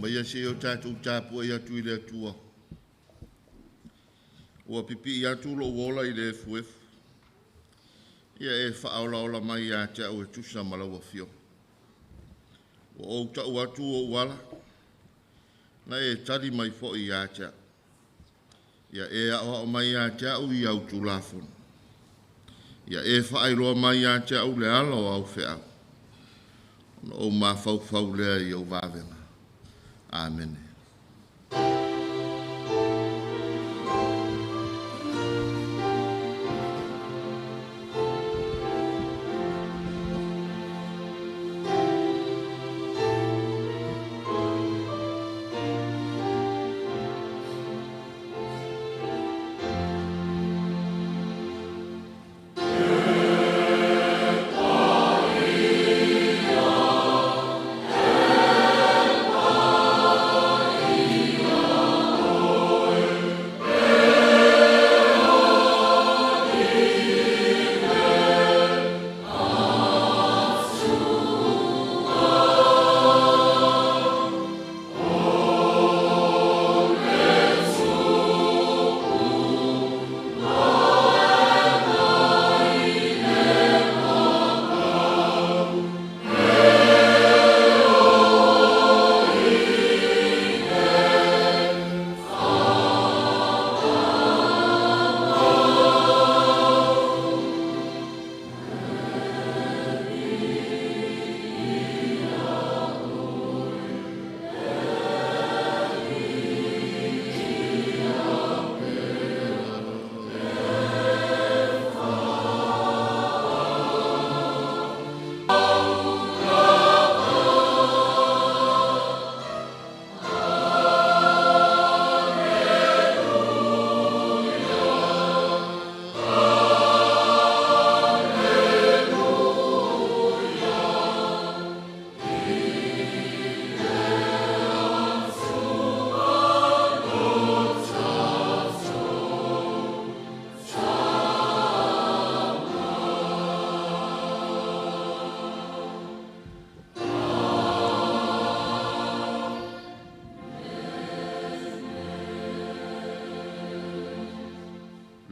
Aumaia se o tatou tapuai atu i le Atua. Ua pipii atu lou ola i le efuefu. Ia e faaolaola mai ia te au e tusa ma lau afioga. Ua ou tau atu ou ala, na e tali mai foi ia te au. Ia e aoao mai ia te au i au Tulafono. Ia e faailoa mai ia te au le ala o au feau. Ona ou mafaufau lea i au vavega. Amene.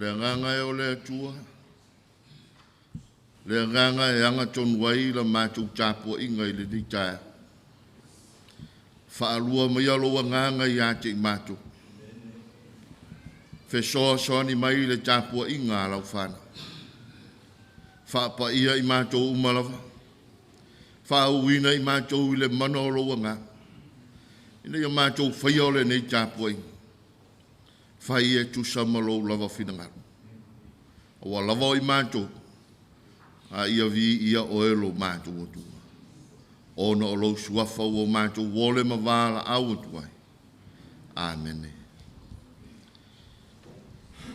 Le agaga e o le Atua, le agaga e aga tonu ai la matou tapuaiga i lenei taeao. Faalua mai lou agaga ia te i matou. Fesoasoani mai le tapuaiga a lau fanau. Faapaia i matou uma lava. Faauuina i matou i le mana o lou agaga. Ina ia matou faia o lenei tapuaiga. Fai e tusa ma lou lava finagalo. Ua lava o i matou, a ia vi ia oe lo matou Atua. Ona o lou suafa ua matou ole ma valaau atu ai. Amene.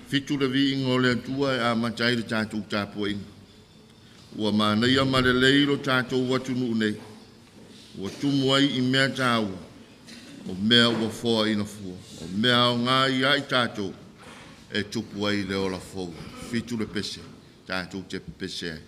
Fitu le viiga o le Atua e amata ai le tatou tapuaiga. Ua manaia ma lelei lo tatou atunuu nei. Ua tumu ai i mea tāua. O mea ua foaina fua. O mea aoga ia i tatou e tupu ai le ola fou. Fitu le pese, tatou te pese ai.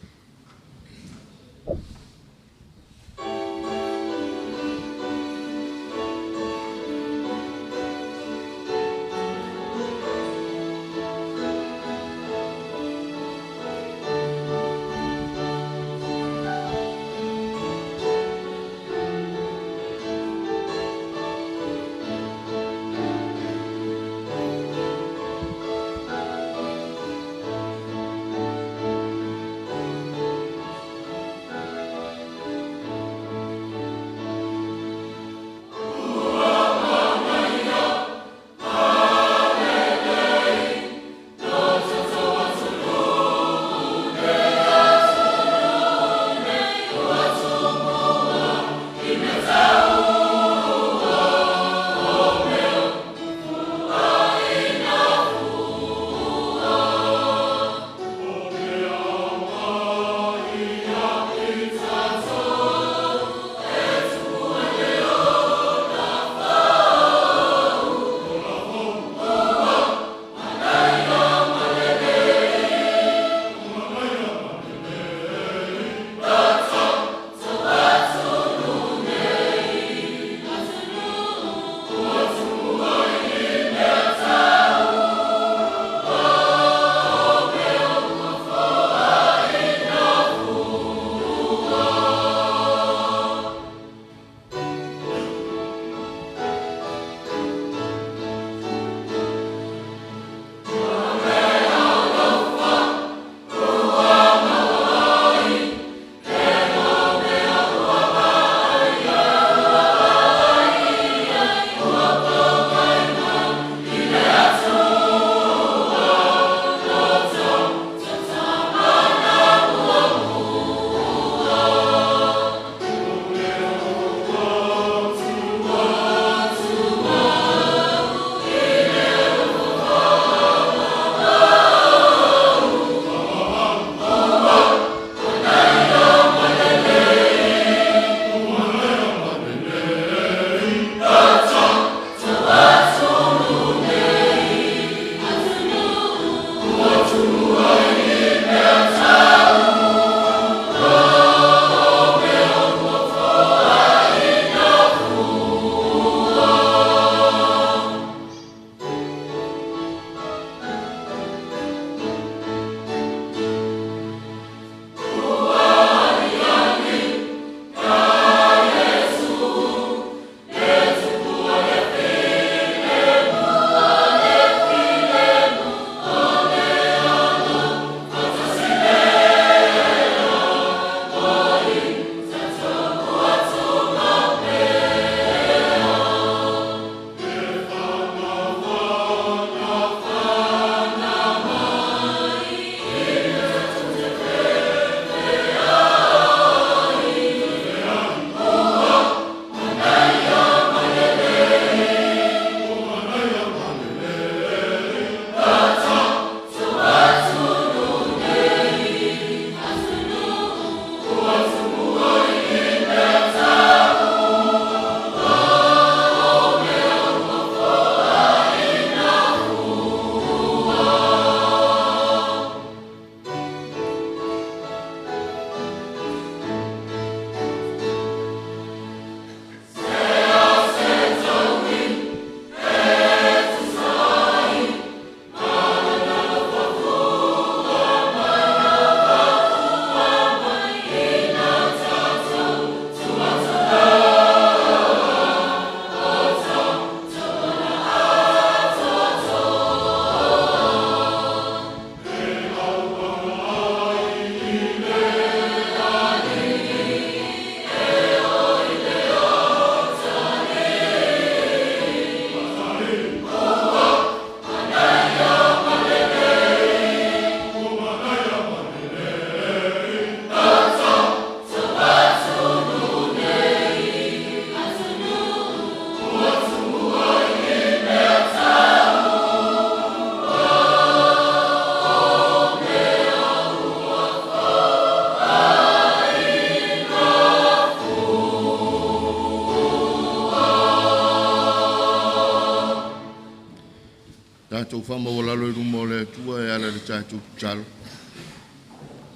Tatou faamaualalo i luma o le Atua e ala i le tatou tatalo,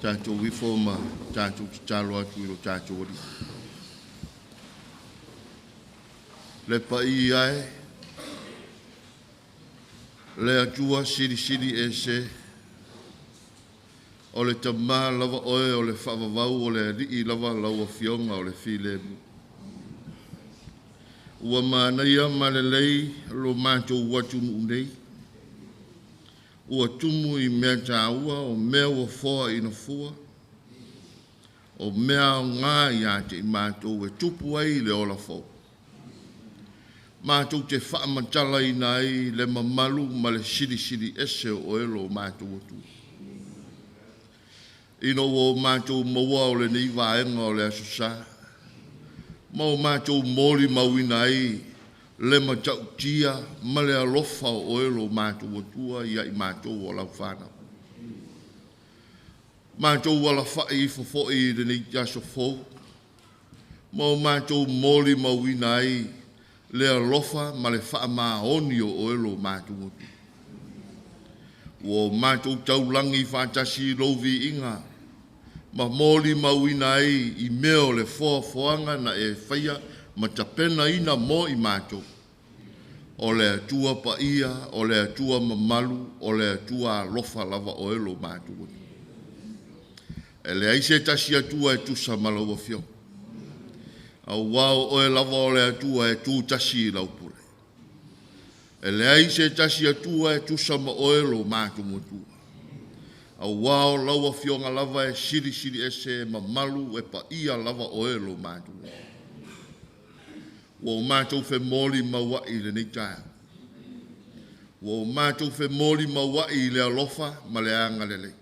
tatou ifo ma tatou tatalo atu i lo tatou Alii. Le paia e, le Atua Silisili Ese, o le Tama lava oe o le faavavau, o le Alii lava lau Afioga o le Filemu. Ua manaia ma lelei lo matou atunuu nei, ua tumu i mea taua o mea ua foaina fua, o mea aoga ia te i matou e tupu ai le ola fou. Matou te faamatalaina ai le mamalu ma le silisili ese o oe lo matou Atua. Ina ua o matou maua o lenei vaega o le Aso Sa, ma o matou molimauina ai le matautia ma le alofa o oe lo matou Atua ia i matou o lau fanau. Matou alafai ifo foi i lenei aso fou, ma o matou molimauina ai le alofa ma le faamaoni o oe lo matou Atua. Ua o matou taulagi faatasi i lou viiga, ma molimauina ai i mea o le foafoaga na e faia ma tapenaina mo i matou. O le Atua paia, o le Atua mamalu, o le Atua alofa lava oe lo matou Atua. E leai se tasi Atua e tusa ma lau Afioga, auā o oe lava o le Atua e tutasi i lau pule. E leai se tasi Atua e tusa ma oe lo matou Atua, auā o lau Afioga lava e silisili ese, e mamalu, e paia lava oe lo matou Atua. Ua o matou femolimauai i lenei taeao, ua o matou femolimauai i le alofa ma le agalelei,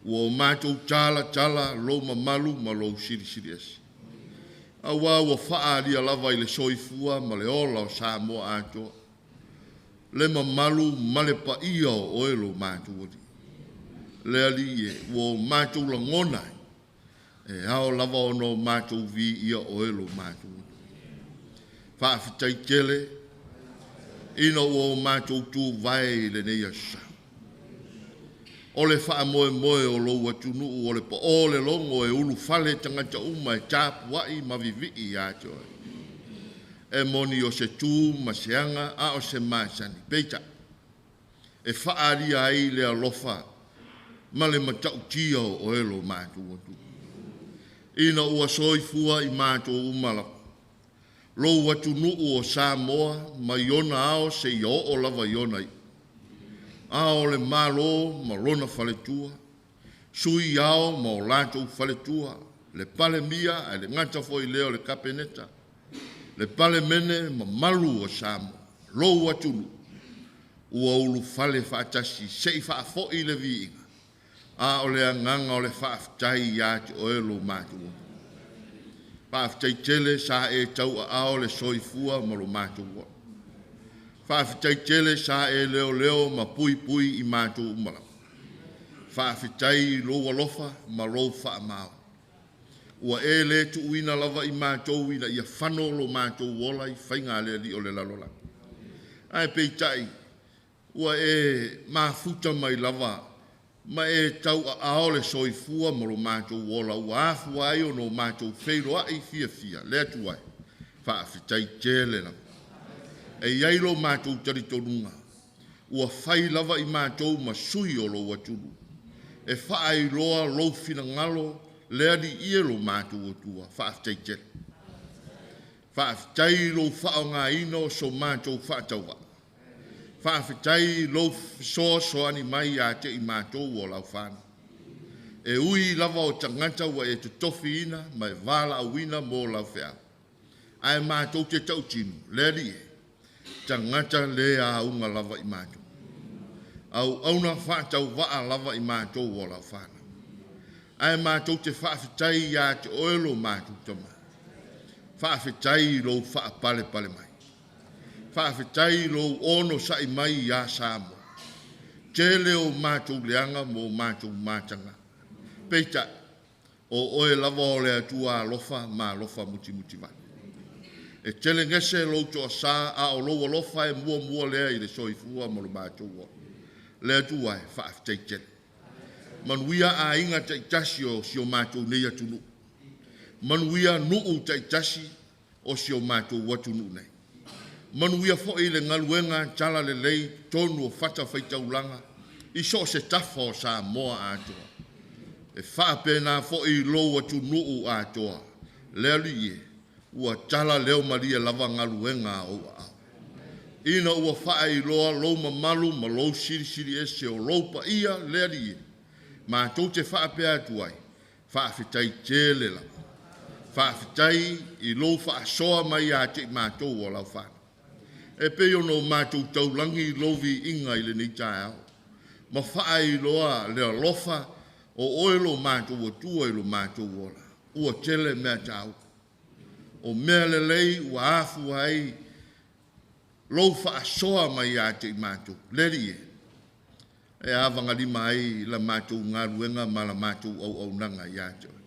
ua o matou talatala lou mamalu ma lou silisili ese, auā ua faaalia lava i le soifua ma le ola o Samoa atoa le mamalu ma le paia o oe lo matou Alii. Le Alii e, ua o matou lagona ai, e ao lava ona o matou viia oe lo matou Alii. Faafetai tele ina ua o matou tuvae i lenei aso Sa. O le faamoemoe o lou atunuu o le paō o le logo e ulufale tagata uma e tapuai ma vivii ia te oe. E moni o se tu ma se aga a o se masani, peitai, e faaalia ai le alofa ma le matautia o oe lo matou Atua. Ina ua soifua i matou uma lava, lou atunuu o Samoa mai ona ao seia oo lava i ona iu, ao o le Malo ma lona faletua, sui ao ma o latou faletua, le Palemia ae le gata foi lea o le Kapeneta, le Palemene mamalu o Samoa, lou atunuu, ua ulufale faatasi se i faafoi le viiga, a o le agaga o le faafetai ia te oe lo matou Atua. Faafetai tele sa e tauaao le soifua ma lo matou ola. Faafetai tele sa e leoleo ma puipui i matou uma lava. Faafetai i lou alofa ma lou faamaoni. Ua e le tuuina lava i matou ina ia fano lo matou ola i faiga a le alii o le lalolagi. Ae peitai, ua e mafuta mai lava ma e tauaao le soifua ma lo matou ola ua afua ai ona o matou feiloai fiafia le Atua e. Faafetai tele lava. E i ai lo matou talitonuga, ua fai lava i matou ma sui o lou atunuu, e faailoa lou finagalo le Alii e lo matou Atua. Faafetai tele. Faafetai i lou faaaogaina o so matou faatauvaa. Faafetai i lou fesoasoani mai ia te i matou o lau fanau. E ui lava o tagata ua e totofiina ma e valaauina mo lau feau, ae matou te tautino, le Alii e, tagata le auga lava i matou. Auauna faatauvaa lava i matou o lau fanau. Ae matou te faafetai ia te oe lo matou Tama. Faafetai i lou faapalepale mai. Faafetai i lou onosai mai ia Samoa. Tele o matou leaga ma o matou mataga. Peitai, o oe lava o le Atua alofa ma alofa mutimutivale. E tele gese lou toasā, a o lou alofa e muamua lea i le soifua ma lo matou ola. Le Atua e, faafetai tele. Manuia aiga taitasi o si o matou nei atunuu. Manuia nuu taitasi o si o matou atunuu nei. Manuia foi le galuega talalelei i totonu o fatafaitaulaga i so o se tafa o Samoa atoa. E faapena foi lou atunuu atoa, le Alii e, ua tala leo malie lava galuega a ou aao, ina ua faailoa lou mamalu ma lou silisili ese o lou paia, le Alii e, matou te faapea atu ai, faafetai tele lava. Faafetai i lou faasoa mai ia te i matou o lau fanau. E pei ona o matou taulagi i lou viiga i lenei taeao, ma faailoa le alofa o oe lo matou Atua i lo matou ola. Ua tele mea tāua. O mea lelei ua afua ai lou faasoa mai ia te i matou, le Alii e, e avagalima ai la matou galuega ma la matou auaunaga ia te oe.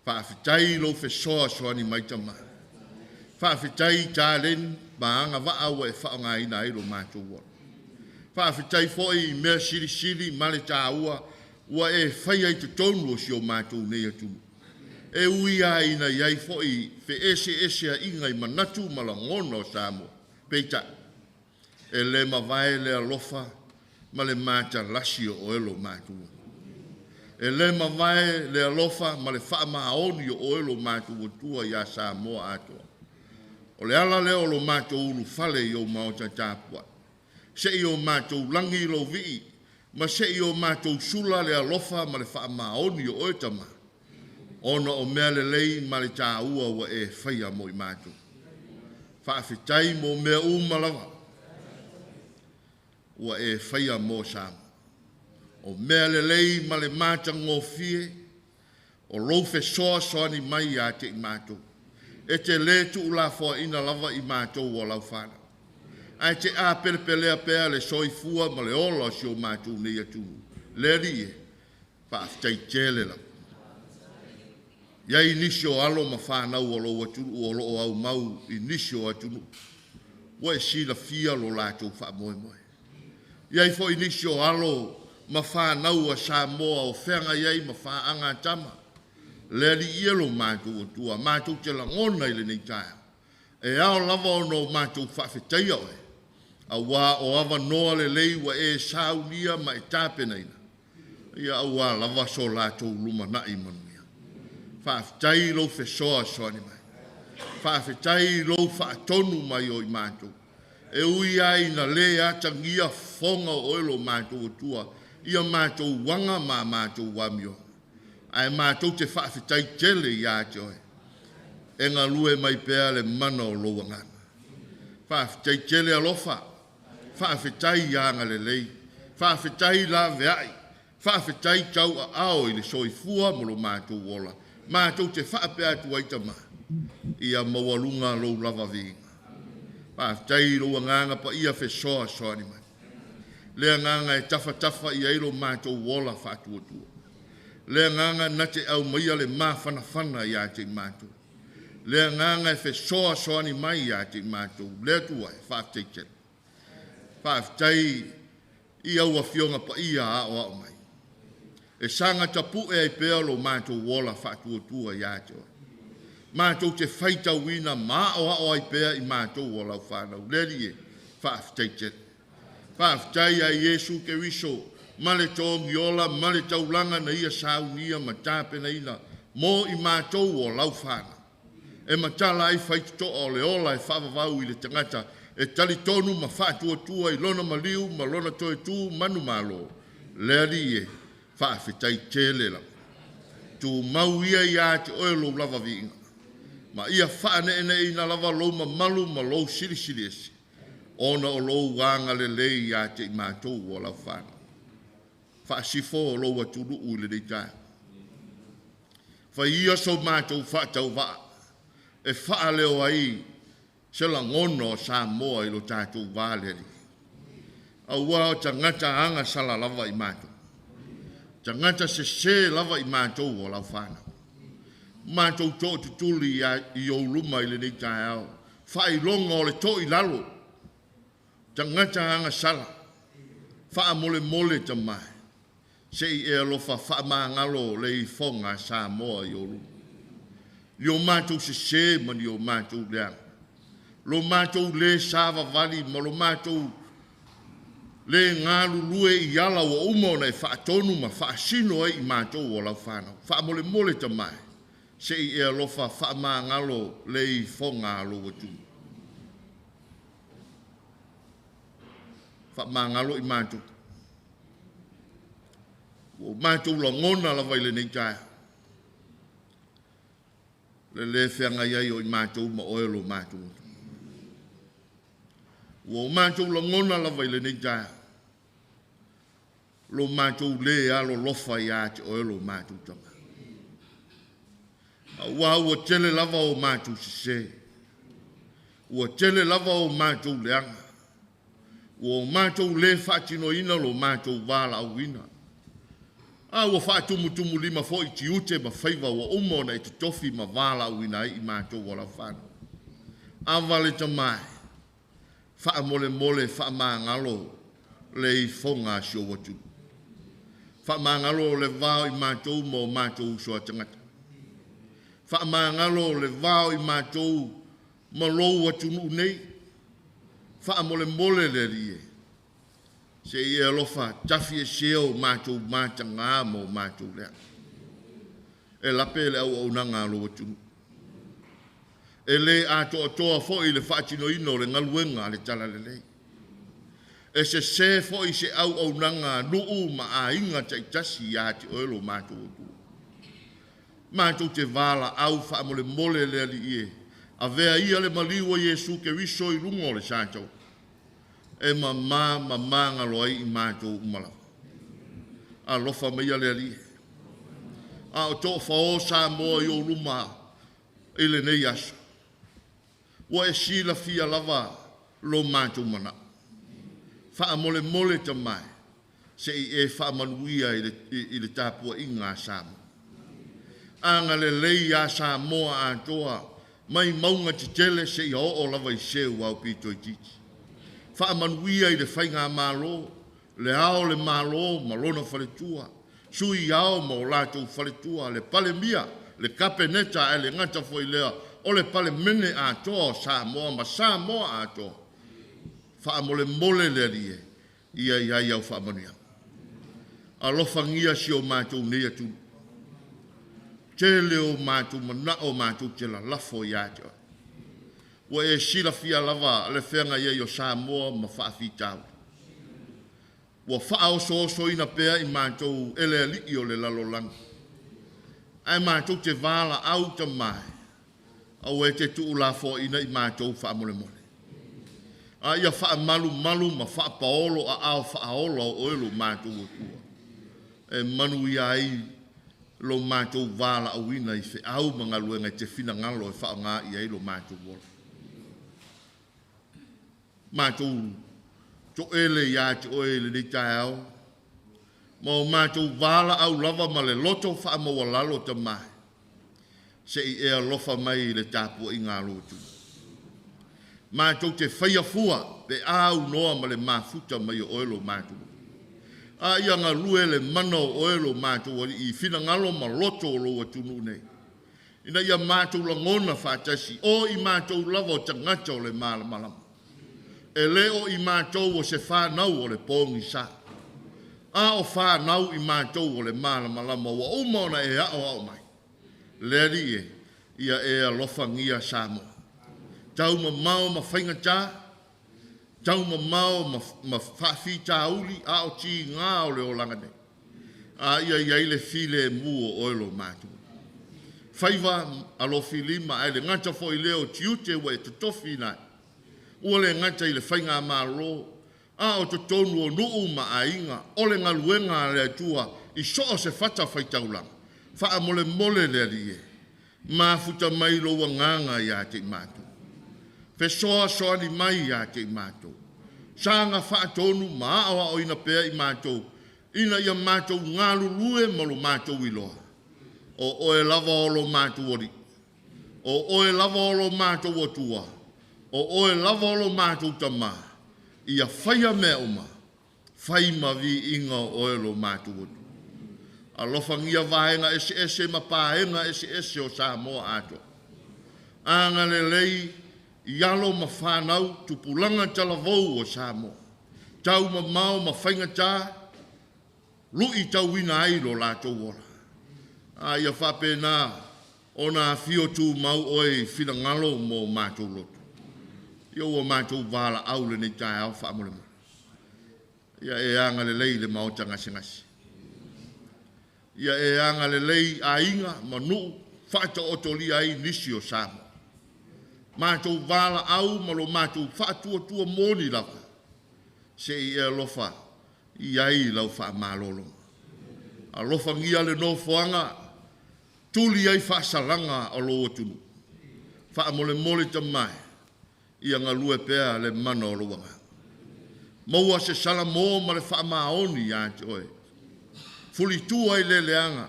Faafetai i lou fesoasoani mai Tama. Faafetai i taleni ma agavaa ua e faaaogaina ai lo matou ola. Faafetai foi i mea silisili ma le taua ua e faia i totonu o si o matou nei atunuu. E ui lava ina i ai foi feeseeseaiga i manatu ma lagona o Samoa, peitai, e le mavae le alofa ma le matalasi o oe lo matou Atua. E le mavae le alofa ma le faamaoni o oe lo matou Atua ia Samoa atoa. O le ala lea o lo matou ulufale i ou maota tapuai, se i o matou lagi lou vii, ma se i o matou sula le alofa ma le faamaoni o oe Tama, ona o mea lelei ma le taua ua e faia mo i matou. Faafetai mo mea uma lava ua e faia mo Samoa. O mea lelei ma le matagofie o lou fesoasoani mai ia te i matou. E te lē tuulafoaiina lava i matou o lau fanau, ae te apelepelea pea le soifua ma le ola o si o matou nei atunuu. Le Alii e, faafetai tele lava. I ai nisi o alo ma fanau o lou atunuu o loo aumau i nisi o atunuu, ua e silafia lo latou faamoemoe. I ai foi nisi o alo ma fanau a Samoa o feagai ai ma faagatama, le Alii e lo matou Atua, matou te lagona i lenei taeao, e ao lava ona o matou faafetaia oe, auā o avanoa lelei ua e saunia ma e tapenaina, ia auā lava so latou lumanai manuia. Faafetai i lou fesoasoani mai. Faafetai i lou faatonu mai o i matou. E ui lava ina lē atagia fofoga o oe lo matou Atua ia matou aga ma a matou amioga, ae matou te faafetai tele ia te oe, e galue mai pea le mana o lou agaga. Faafetai tele alofa, faafetai agalelei, faafetai laveai, faafetai tauaao i le soifua ma lo matou ola. Matou te faapea atu ai Tama, ia maualuga lou lava viiga. Faafetai i lou agaga paia fesoasoani mai. Le agaga e tafatafa i ai lo matou ola faatuatua. Le agaga na te aumaia le mafanafana ia te i matou. Le agaga e fesoasoani mai ia te i matou. Le Atua e, faafetai tele. Faafetai i au afioga paia aoao mai. E saga tapue ai pea lo matou ola faatuatua ia te oe. Matou te faitauina ma aoao ai pea i matou o lau fanau. Le Alii e, faafetai tele. Faafetai ia Iesu Keriso ma le togiola ma le taulaga na ia saunia ma tapenaina mo i matou o lau fanau. E matala ai faitotoa o le ola e faavavau i le tagata e talitonu ma faatuatua i lona maliu ma lona toe tu manumalo. Le Alii e, faafetai tele lava. Tumau ia ia te oe lou lava viiga, ma ia faaneeneeina lava lou mamalu ma lou silisili ese, ona o lou agalelei ia te i matou o lau fanau. Faasifo o lou atunuu i lenei taeao. Fai ia so matou faatauvaa e faaleo ai se lagona o Samoa i lo tatou va le Alii. Auā o tagata agasala lava i matou, tagata sesē lava i matou o lau fanau. Matou tootutuli i ou luma i lenei taeao. Faailoga o le toilalo, tagata agasala, faamolemole tamae, se i e alofa faamagalo le ifoga a Samoa i ou luma. I o matou sese ma ni o matou leaga, lo matou le savavali ma lo matou le galulue i ala ua uma ona e faatonu ma faasino ai i matou o lau fanau. Faamolemole tamae, se i e alofa faamagalo le ifoga a lou atunuu. Faamagalo i matou. Ua matou lagona lava i lenei taeao le le feagai ai o i matou ma oe lo matou atunuu. Ua matou lagona lava i lenei taeao lo matou le alolofa ia te oe lo matou Tama. Aua ua tele lava o matou sese, ua tele lava o matou leaga, ua matou le faatinoina lo matou valaauina, a ua faatumutumulima foi tiute ma faiva ua uma ona e totofi ma valaauina ai i matou o lau fanau. Ava le tamae, faamolemole faamagalo le ifoga a si ou atunuu. Faamagalo le va o i matou ma o matou uso a tagata. Faamagalo le va o i matou ma lou atunuu nei. Faamolemole le Alii e, se i e alofa tafi e o matou mataga ma o matou leaga. E lape le auaunaga a lou atunuu. E le atoatoa foi le faatinoina o le galuega a le talalelei. E sese foi se auaunaga a nuu ma aiga taitasi ia te oe lo matou Atua. Matou te valaau faamolemole le Alii e, avea ia le maliu o Iesu Keriso i luga o le sa taua, e mamā ma magalo ai i matou uma lava. Alofa maia le Alii. A o toofao Samoa i ou luma i lenei aso, ua e silafia lava lo matou manao. Faamolemole tamae, se i e faamanuia i le tapuaiga a Samoa. Agalelei ia Samoa atoa, mai mauga tetele seia oo lava i seu aupito itiiti. Faamanuia i le faigamalo, le Ao o le Malo ma lona faletua, Sui Ao ma o latou faletua, le Palemia, le Kapeneta, ae le gata foi lea o le Palemene atoa o Samoa ma Samoa atoa. Faamolemole le Alii e, ia i ai au faamanuiaga. Alofagia si o matou nei atunuu. Tele o matou manao matou te lalafo ia te oe. Ua e silafia lava le feagai ai o Samoa ma faafitauli. Ua faaosoosoina pea i matou e le alii o le lalolagi. Ae matou te valaau tamae, aua e te tuulafoaiina i matou faamolemole. A ia faamalumalu ma faapaolo aao faaola o oe lo matou Atua. E manuia ai lo matou valaauina i feau ma galuega e te finagalo e faaaoga i ai lo matou ola. Matou toele ia te oe i lenei taeao, ma o matou valaau lava ma le loto faamaualalo tamae, se i e alofa mai i le tapuaiga a lou atunuu. Matou te faia fua pe aunoa ma le mafuta mai o oe lo matou. A ia galue le mana o oe lo matou Alii i finagalo ma loto o lou atunuu nei, ina ia matou lagona faatasi o i matou lava o tagata o le malamalama. E le o i matou o se fanau o le pogisa, a o fanau i matou o le malamalama ua uma ona e aoao mai. Le Alii e, ia e alofagia Samoa. Taumamao ma faigata, taumamao ma faafitauli, a o tiga o le olaga nei. A ia i ai le filemu o oe lo matou. Faiva alofilima ae le gata foi lea o tiute ua e totofi ai. Ua le gata i le faigamalo, a o totonu o nuu ma aiga, o le galuega a le Atua i so o se fatafaitaulaga. Faamolemole le Alii e, mafuta mai lou agaga ia te i matou. Fesoasoani mai ia te i matou. Saga faatonu ma aoaoina pea i matou, ina ia matou galulue ma lo matou iloa. O oe lava o lo matou Alii, o oe lava o lo matou Atua, o oe lava o lo matou Tamā, ia faia mea uma, fai ma viiga o oe lo matou Atua. Alofagia vaega eseese ma paega eseese o Samoa atoa. Agalelei i alo ma fanau tupulaga talavou o Samoa, taumamao ma faigata, luitauina ai lo latou ola. A ia faapena ona afio tumau oe i finagalo ma o matou loto. Ia ua matou valaau lenei taeao faamolemole. Ia e agalelei i le maota gasegase. Ia e agalelei aiga ma nuu faataotolia ai nisi o Samoa. Matou valaau ma lo matou faatuatua moni lava, se i e alofa i ai lau faamalologa. Alofagia le nofoaga, tuli ai faasalaga o lou atunuu. Faamolemole tamae, ia galue pea le mana o lou agaga. Maua se salamo ma le faamaoni ia te oe. Fulitua i le leaga,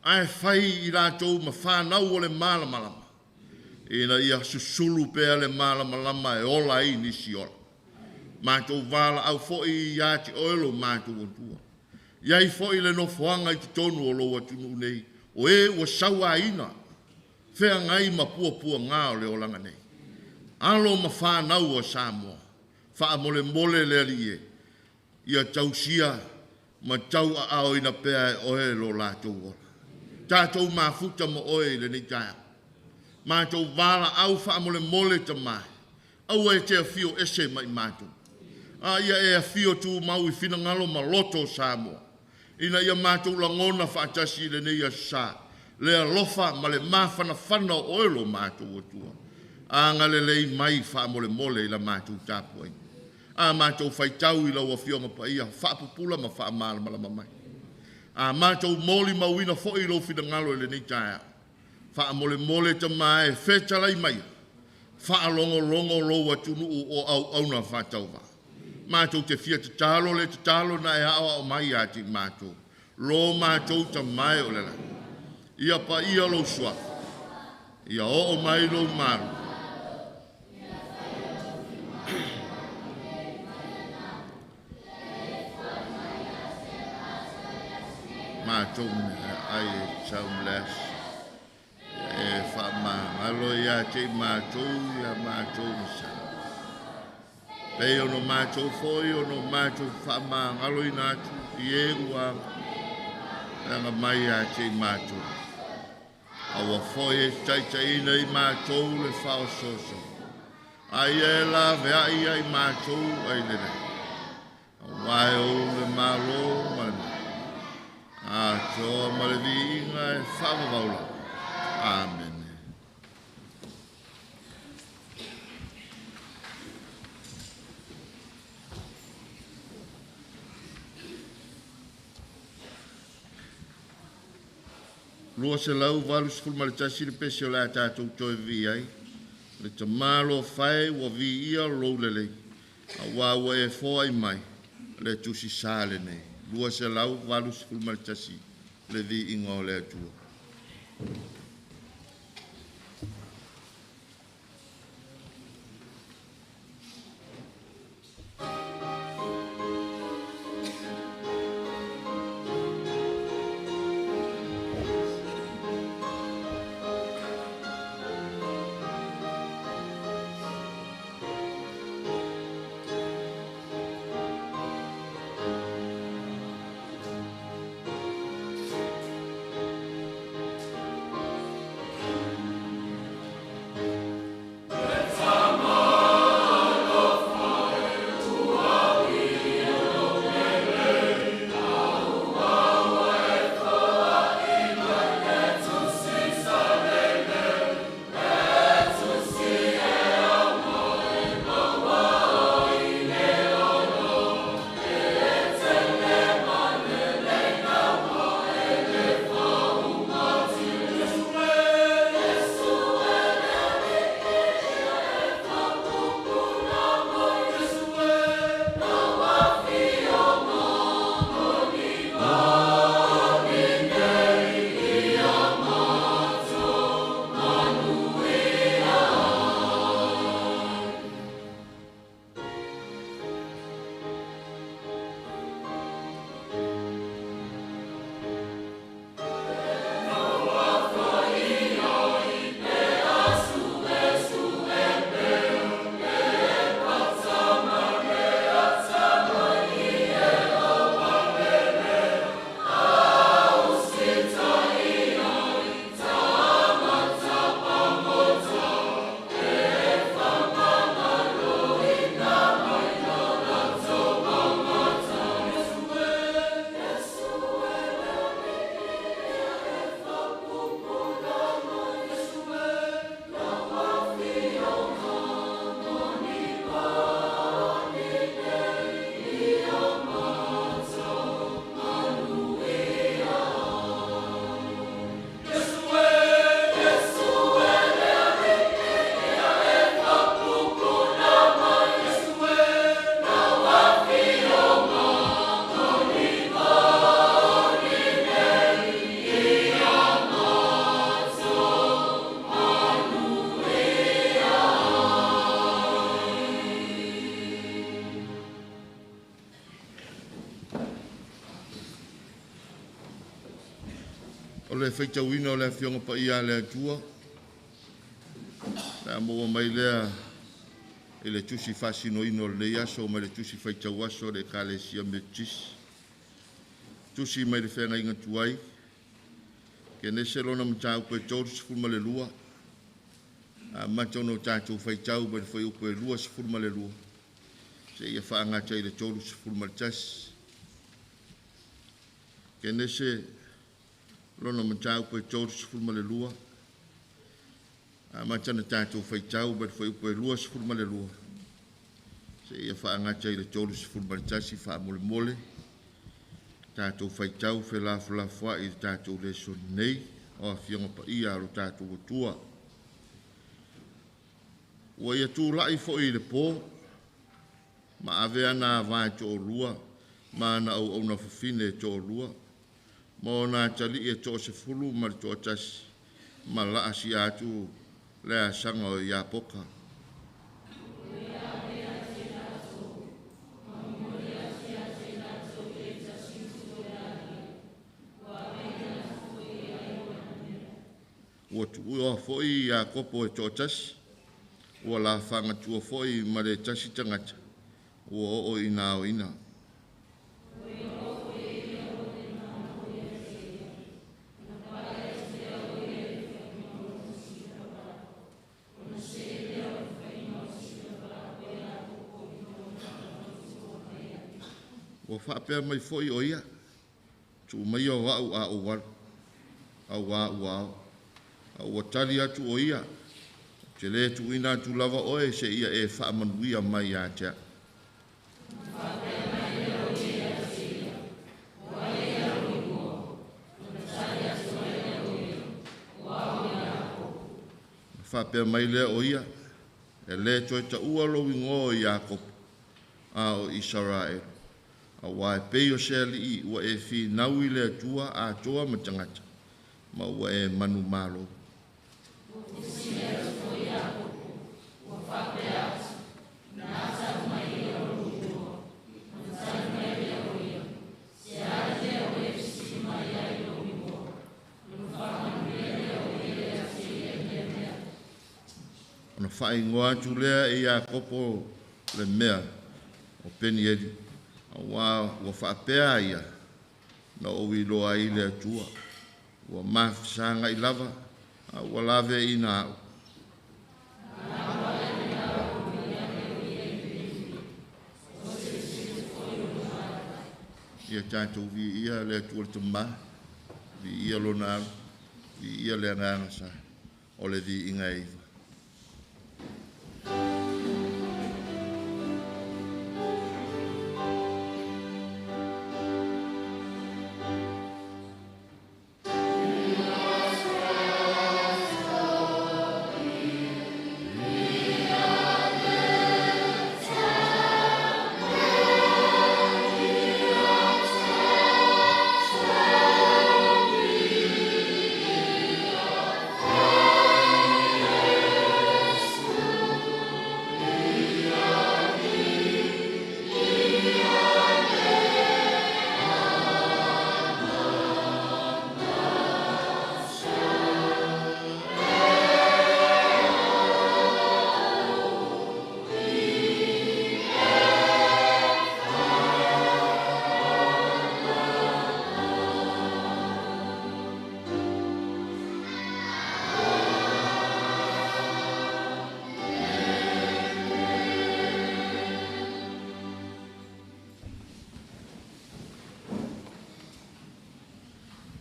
ae fai i latou ma fanau o le malamalama, ina ia susulu pea le malamalama e ola ai nisi ola. Matou valaau foi ia te oe lo matou Atua. I ai foi le nofoaga i totonu o lou atunuu nei, o e ua sauaina, feagai ma puapuaga o le olaga nei. Alo ma fanau a Samoa, faamolemole le Alii e, ia tausia ma tauaaoina pea e oe lo latou ola. Tatou mafuta ma oe i lenei taeao. Matou valaau faamolemole tamae, aua e te afio ese mai matou. A ia e afio tumau i finagalo ma loto o Samoa, ina ia matou lagona faatasi i lenei aso sa, le alofa ma le mafanafana o oe lo matou Atua. Agalelei mai faamolemole i la matou tapuaiga. A matou faitau i lau Afioga Paia, faapupula ma faamalamalama mai. A matou molimauina foi i lou finagalo i lenei taeao, faamolemole tamae fetalai mai, faalogologo lou atunuu o auauna faatauvaa. Matou te fia tatalo le tatalo na e aoao mai ia te i matou, lo matou Tamae o le lagi. Ia paia lou suafa, ia oo mai lou malo, matou mea ai e tatau ma le aso. Ia e faamagalo ia te i matou ia matou masalo. Pei ono matou foi ono matou faamagaloina atu i e ua aga mai ia te i matou. Aua foi e taitaiina i matou le faaosooso. A ia e laveai ia i matou ai le lagi. Auā e ou le malo ma le mana, atoa ma le viiga e faavavau lava. Amene. 281 le pese o le a tatou toe vivii ai. Le tamalofa e ua viia lou lelei, auā ua e foai mai le tusi sa lenei. 281 le viiga o le Atua. le faitauina o le Afioga Paia a le Atua, le a maua mai lea i le tusi faasinoina o lenei aso mai le tusi faitau aso o le Ekalesia Metotisi. Tusi mai le feagaiga tuai, Kenese lona mataupu e 32, amata ona o tatou faitau mai le fuaiupu e 22, seia faagata i le 31. Kenese lona mataupu e 32, amata ona tatou faitau mai le fuaiupu e 22, seia faagata i le 31. Faamolemole, tatou faitau felafolafoai i le tatou lesoni nei, o Afioga Paia a lo tatou Atua. Ua ia tulai foi i le po, ma ave ana ava e toalua, ma ana auauna fafine e toalua, ma ona atalii e 11, ma laasia atu le asaga o Iapoka. Ua tuua foi Iakopo e toatasi, ua lafagatua foi ma le tasi tagata, ua oo ina aoina. Ua faapea mai foi o ia, tuu maia o au a ou alu, auā ua ao. A ua tali atu o ia, ou te le tuuina atu lava oe seia e faamanuia mai ia te au. Faapea mai lea o ia, e le toe taua lou igoa o Iakopo, a o Isaraelu, auā e pei o se alii ua e finau i le Atua atoa ma tagata, ma ua e manumalo. Ona faaigoa atu lea e Iakopo le mea o Penieli, auā ua faapea ia na ou iloa ai le Atua, ua mafesagai lava, a ua laveaiina au. Ia tatou viia le Atua le Tama, viia lona Alo, viia le Agaga Sa, o le viiga e iva.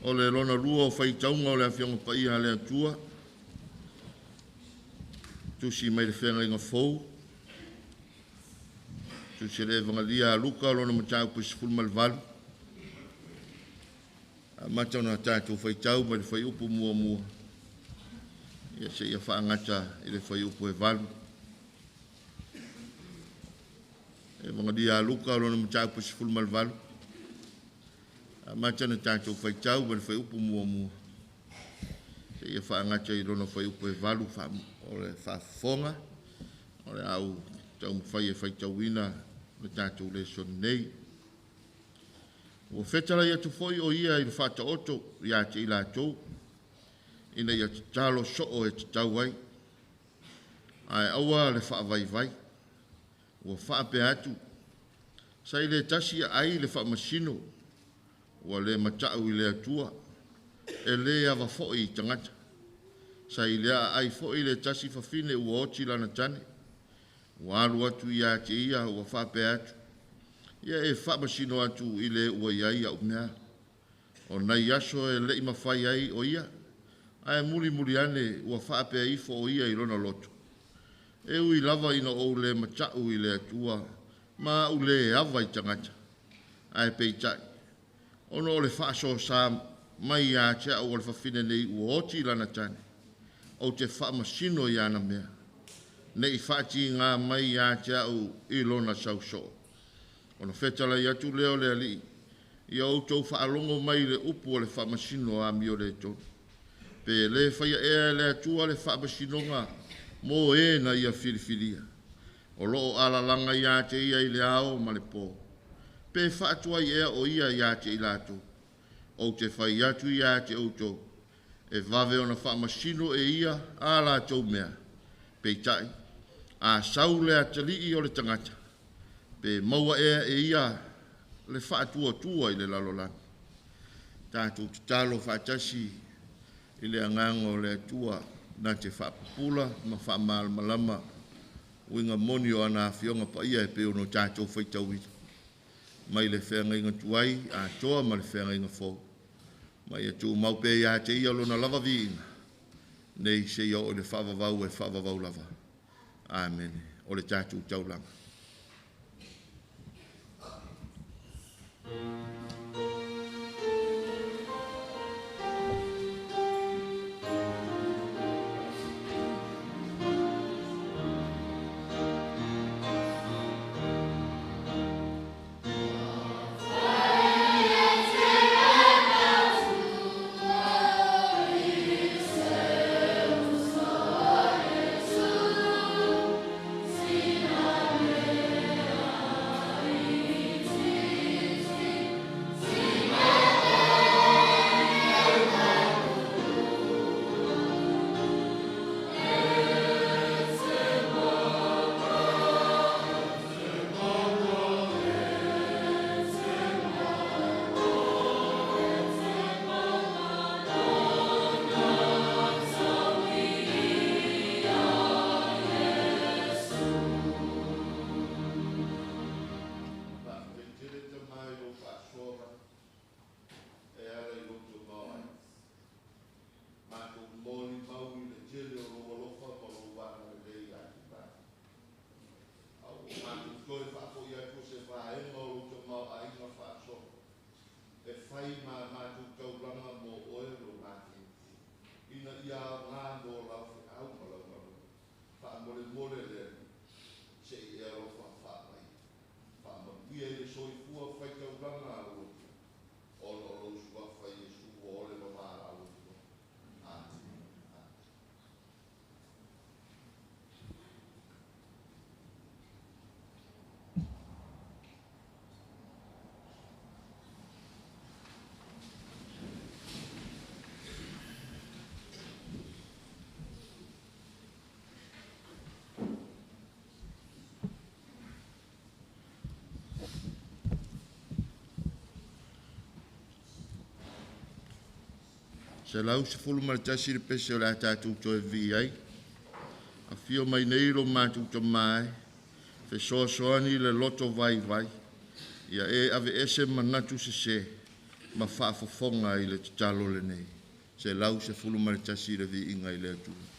O le lona lua o faitauga o le Afioga Paia a le Atua, tusi mai le feagaiga fou, tusi le Evangelia a Luka lona mataupu 18, amata ona tatou faitau mai le fuaiupu muamua, ia seia faagata i le fuaiupu e 8. Evangelia a Luka lona mataupu 18, amata ona tatou faitau mai le fuaiupu muamua, seia faagata i lona fuaiupu e 8. O le faafofoga o le au taumafai e faitauina le tatou lesoni nei. Ua fetalai atu foi o ia i le faataoto ia te i latou, ina ia tatalo soo e tatau ai. Ae aua le faavaivai, ua faapea atu, sa i le tasi aai le faamasino, ua le matau i le Atua, e le ava foi i tagata. Sa i lea aai foi le tasi fafine ua oti lana tane, ua alu atu ia te ia ua faapea atu, ia e faamasino atu i le ua iai au mea. O nai aso e lei mafai ai o ia, ae muli muli ane ua faapea ifo o ia i lona loto. E ui lava ina ou le matau i le Atua, ma au le ava i tagata. Ae peitai, ona o le faasosa mai ia te au o le fafine nei ua oti lana tane, ou te faamasino i ana mea, nei faatiga mai ia te au i lona sausoo. Ona fetalai atu lea o le Alii, ia outou faalogo mai le upu o le faamasino amio le tonu. Pe le faia ea e le Atua le faamasinoga mo e na ia filifilia. O loo alalaga ia te ia i le ao ma le po. Pe faatuai ea o ia ia te i latou. Ou te fai atu ia te outou. E vave ona faamasino e ia a latou mea. Peitai, a sau le atalii o le tagata, pe maua ea e ia le faatuatua i le lalolagi. Tatou tatalo faatasi i le agaga o le Atua na te faapupula ma faamalamalama uiga moni o ana afioga paia e pei ona tatou faitauina. Mai le feagaiga tuai atoa ma le feagaiga fou. Ma ia tumau pea ia te ia lona lava viiga, nei seia oo i le faavavau e faavavau lava. Amene. O le tatou taulaga. 111 le pese o le a tatou toe vivii ai. Afio mai nei lo matou Tama e, fesoasoani le loto vaivai, ia e aveese manatu sese ma faafofoga i le tatalo lenei. 111 le viiga i le Atua.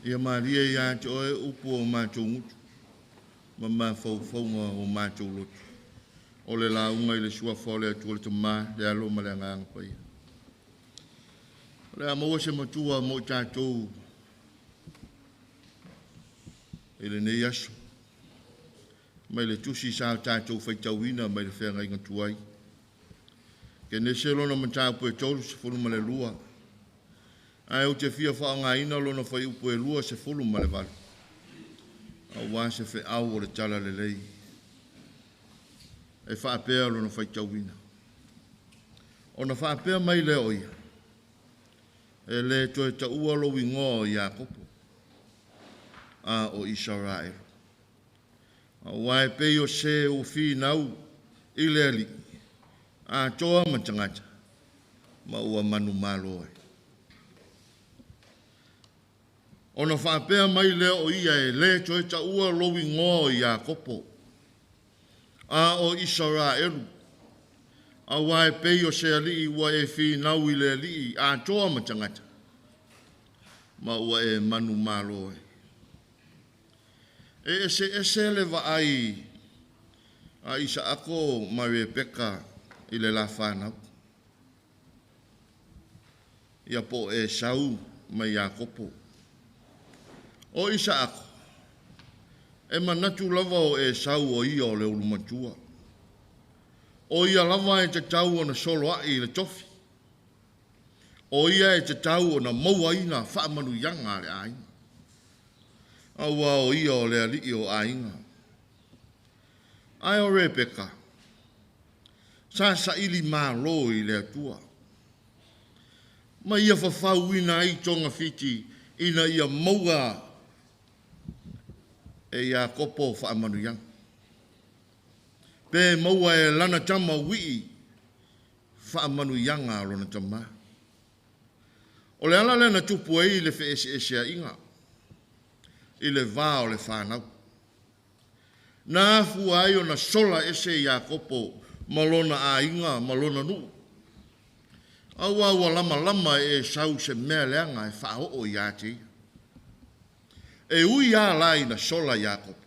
Ia malie ia te oe upu o matou gutu ma mafaufauga o matou loto. O le lauga i le suafa o le Atua le Tama, le Alo ma le Agaga Paia. O le a maua se matua mo i tatou i lenei aso, mai le tusi sa tatou faitauina mai le feagaiga tuai. Kenese lona mataupu e 32, ae ou te fia faaaogaina lona fuaiupu e 28, aua se feau o le talalelei. E faapea lona faitauina. Ona faapea mai lea o ia, e le toe taua lou igoa o Iakopo, a o Isaraelu. Aua e pei o se ua finau i le Alii, atoa ma tagata, ma ua manumalo ai. Ona faapea mai lea o ia, e le toe taua lou igoa o Iakopo, a o Isaraelu, aua e pei o se alii ua e finau i le Alii, atoa ma tagata, ma ua e manumalo ai. E eseese le vaai a Isaako ma Rebeka i le la fanau. Ia po o Esau ma Iakopo. O Isaako, e manatu lava o Esau o ia o le ulumatua. O ia lava e tatau ona soloai i le tofi. O ia e tatau ona mauaina faamanuiaga a le aiga. Aua o ia o le alii o aiga. Ae o Rebeka, sa saili malo i le Atua, ma ia fafauina ai togafiti ina ia maua e Iakopo faamanuiaga. Pe maua e lana tama uii faamanuiaga a lona tama. O le ala lea na tupu ai le feeseeseaiga i le va o le fanau. Na afua ai ona sola ese Iakopo ma lona aiga ma lona nuu. Aua ua lamalama e Esau se mea leaga e faaoo ia te ia. E ui lava la ina sola Iakopo,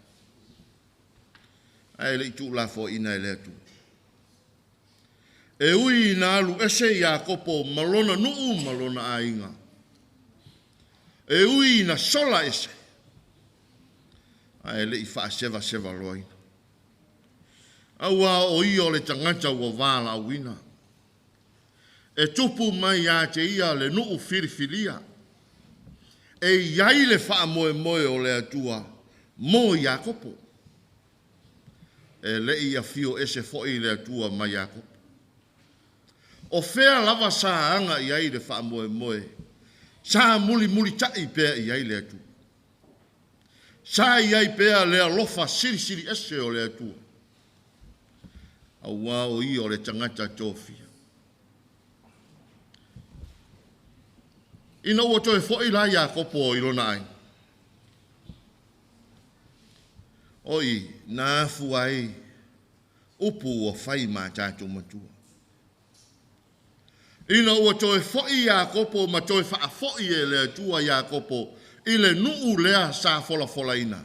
ae le i tuulafoaiina e le Atua. E ui ina alu ese Iakopo ma lona nuu ma lona aiga, e ui ina sola ese, ae le i faasevaseva loaina. Aua o ia o le tagata ua valaauina. E tupu mai ia te ia le nuu filifilia. E i ai le faamoemoe o le Atua mo Iakopo. E le i afio ese foi le Atua mai Iakopo. O fea lava sa aga i ai le faamoemoe, sa mulimulitai pea i ai le Atua. Sa i ai pea le alofa silisili ese o le Atua, aua o ia o le tagata tofia. Ina ua toe foi la Iakopo i lona aiga, o i na afua ai upu ua fai ma tatou matua. Ina ua toe foi Iakopo ma toe faafoi e le Atua Iakopo i le nuu lea sa folafolaina,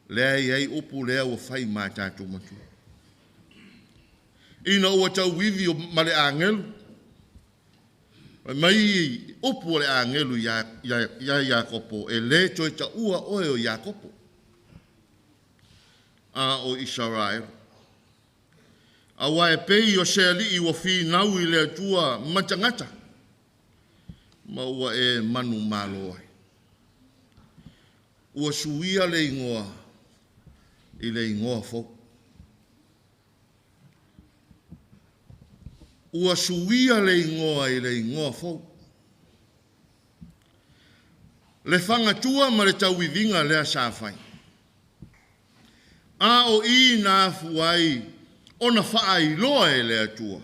lea e i ai upu lea ua fai ma tatou matua. Ina ua tauivi ma le agelu, fai mai upu o le agelu ia Iakopo, e le toe taua oe o Iakopo, a o Isaraelu. Aua e pei o se alii ua finau i le Atua ma tagata, ma ua e manumalo ai. Ua suia le igoa i le igoa fou. Ua suia le igoa i le igoa fou. Le fagatua ma le tauiviga lea sa fai. A o i na afua ai ona faailoa e le Atua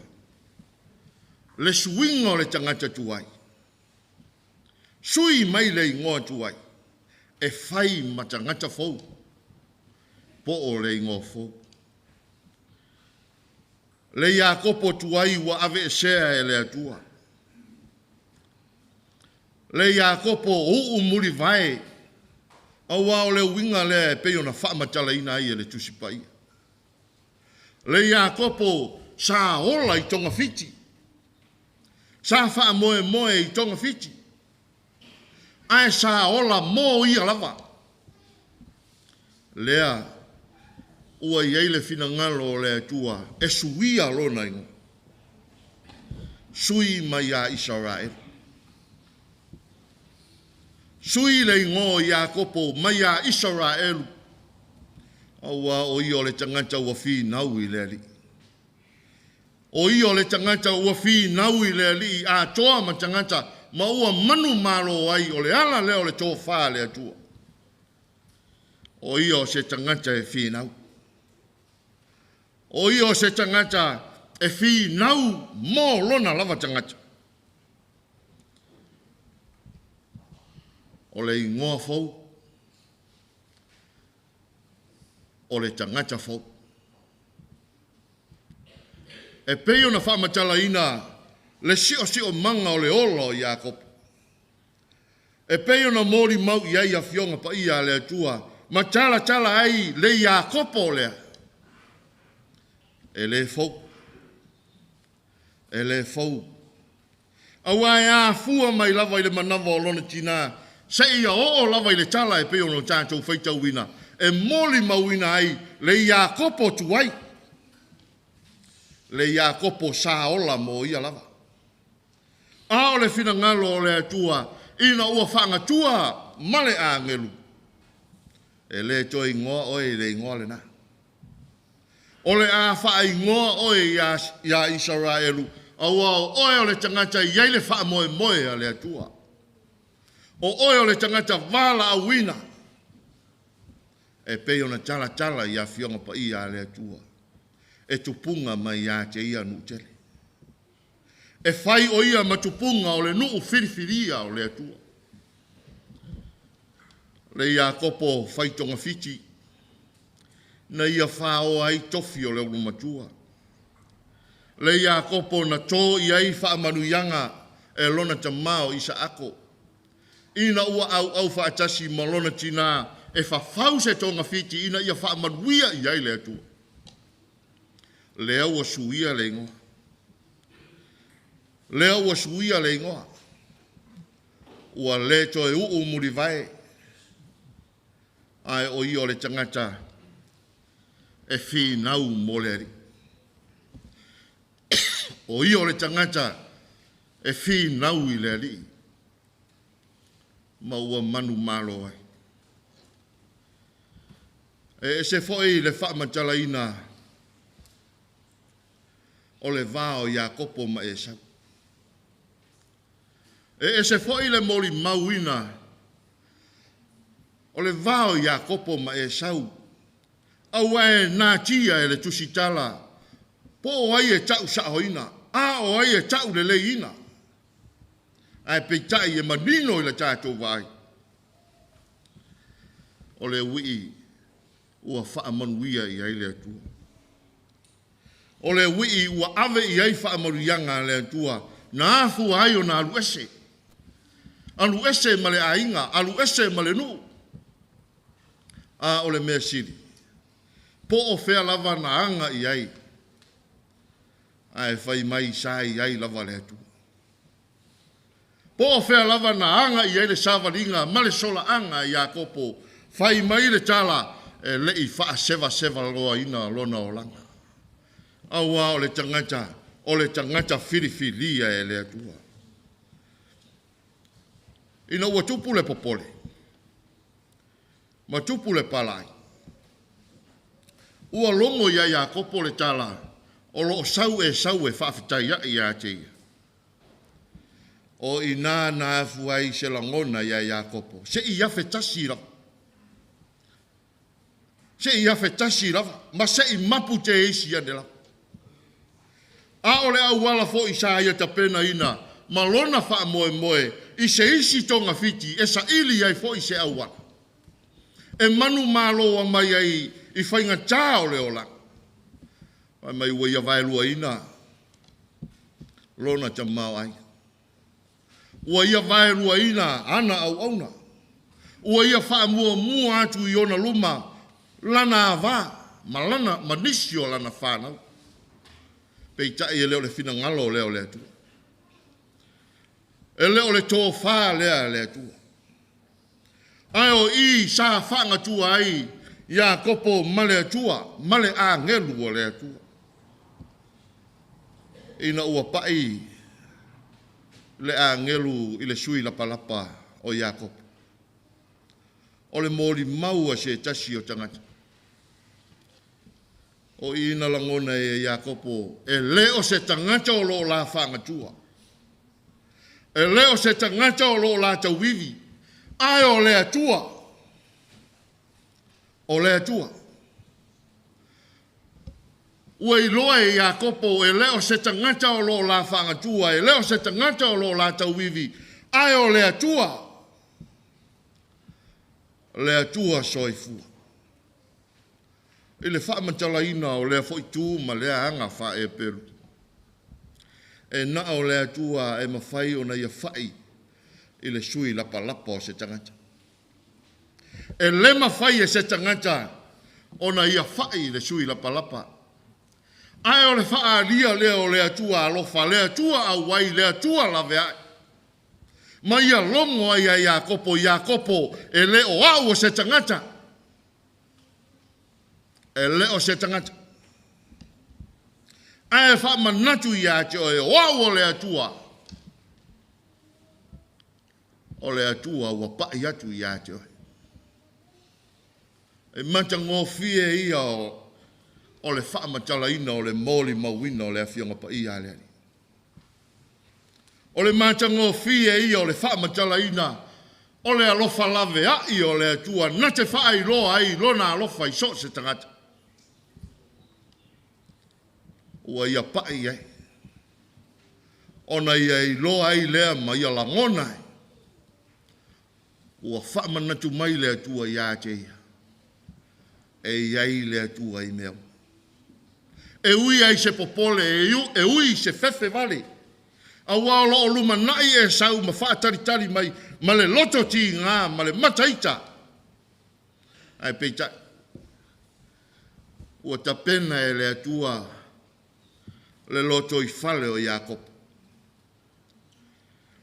le suiga o le tagata tuai. Sui mai le igoa tuai e fai ma tagata fou, po o le igoa fou. Le Iakopo tuai ua aveesea e le Atua. Le Iakopo uu mulivae, auā o le uiga lea e pei ona faamatalaina ai e le Tusi Paia. Le Iakopo sa ola i togafiti, sa faamoemoe i togafiti, ae sa ola mo ia lava. Lea ua i ai le finagalo o le Atua e suia lona igoa, sui mai ia Isaraelu. Sui le igoa o Iakopo mai ia Isaraelu, auā o ia o le tagata ua finau i le Alii. O ia o le tagata ua finau i le Alii atoa ma tagata ma ua manumalo ai, o le ala lea o le tofa a le Atua. O ia o se tagata e finau. O ia o se tagata e finau mo lona lava tagata. O le igoa fou, o le tagata fou. E pei ona faamatalaina le siosiomaga o le ola o Iakopo. E pei ona molimau i ai afioga paia a le Atua ma talatala ai le Iakopo lea. E le fou. E le fou. Auā e afua mai lava i le manava o lona tinā, seia oo lava i le tala e pei ona tatou faitauina, e molimauina ai le Iakopo tuai, le Iakopo sa ola mo ia lava. A o le finagalo o le Atua ina ua faagatua ma le agelu, e le toe igoa oe i le igoa lena. O le a faaigoa oe ia Isaraelu, auā o oe o le tagata e i ai le faamoemoe a le Atua. O oe o le tagata valaauina, e pei ona talatala i afioga paia a le Atua, e tupuga mai ia te ia nuu tele. E fai o ia ma tupuga o le nuu filifilia o le Atua. Le Iakopo fai togafiti, na ia faoa ai tofi o le ulumatua. Le Iakopo na to i ai faamanuiaga e lona tamā o Isaako, ina ua auau faatasi ma lona tinā e fafau se togafiti ina ia faamanuia i ai le Atua. Lea ua suia le igoa. Lea ua suia le igoa. Ua le toe uu mulivae, ae o ia o le tagata e finau mo le Alii. O ia o le tagata e finau i le Alii ma ua manumalo ai. E ese foi le faamatalaina o le va o Iakopo ma Esau. E ese foi le molimauina o le va o Iakopo ma Esau, auā e natia e le Tusitala po o ai e tau saoina, a o ai e tau leleiina. Ae peitai e manino i le tatou vaai, o le uii ua faamanuia i ai le Atua. O le uii ua ave i ai faamanuiaga a le Atua na afua ai ona alu ese. Alu ese ma le aiga, alu ese ma le nuu. A o le mea sili, po o fea lava na aga i ai, ae fai mai sa i ai lava le Atua. Po o fea lava na aga i ai le savaliga ma le solaaga a Iakopo, fai mai le tala e le i faasevaseva loaina lona olaga. Auā o le tagata, o le tagata filifilia e le Atua. Ina ua tupu le popole, ma tupu le palai, ua logo iā Iakopo le tala o lo o sau Esau e faafetaiaʻi ia te ia. O i inā na afu ai se lagona iā Iakopo, se i afe tasi lava. Se i afe tasi lava, ma se i mapu te isi ane lava. A o le auala foi sa ia tapenaina ma lona faamoemoe i se isi togafiti e saili ai foi se auala e manumalo mai ai i faigatā o le olaga. Fai mai ua ia vaeluaina lona tamaoaiga. Ua ia vaeluaina ana auauna. Ua ia faamuamua atu i ona luma lana ava ma lana ma nisi o lana fanau. Peitai e le o le finagalo lea o le Atua. E le o le tofa lea a le Atua. Ae o i sa faagatua ai Iakopo ma le Atua, ma le agelu o le Atua. Ina ua pai le agelu i le sui lapalapa o Iakopo. O le molimau a se tasi o tagata. O i na lagona e Iakopo, e le o se tagata o lo o la faagatua. E le o se tagata o lo o la tauivi, ae o le Atua. O le Atua. Ua iloa e Iakopo e le o se tagata o lo o la faagatua, e le o se tagata o lo o la tauivi, ae o le Atua. Le Atua soifua. I le faamatalaina o lea foi tu ma lea aga faaepelu. E na o le Atua e mafai ona ia fai i le sui lapalapa o se tagata. E le mafai e se tagata ona ia fai i le sui lapalapa. Ae o le faaalia lea o le Atua alofa, le Atua auai, le Atua laveai. Ma ia logo ai a Iakopo, Iakopo, e le o au o se tagata. E le o se tagata. Ae faamanatu ia te oe, o au o le Atua. O le Atua ua pai atu ia te oe. E matagofie ia o le faamatalaina o le molimauina o le Afioga Paia a le Alii. O le matagofie ia o le faamatalaina o le alofa laveai o le Atua na te faailoa ai lona alofa i so o se tagata. Ua ia pai ai. Ona ia iloa ai lea ma ia lagona ai. Ua faamanatu mai le Atua ia te ia. E i ai le Atua i mea uma. E ui ai se popole, e ui se fefe vale. Aua o lo o lumanai Esau ma faatalitali mai ma le loto tiga ma le mataita. Ae peitai, ua tapena e le Atua le loto i fale o Iakopo.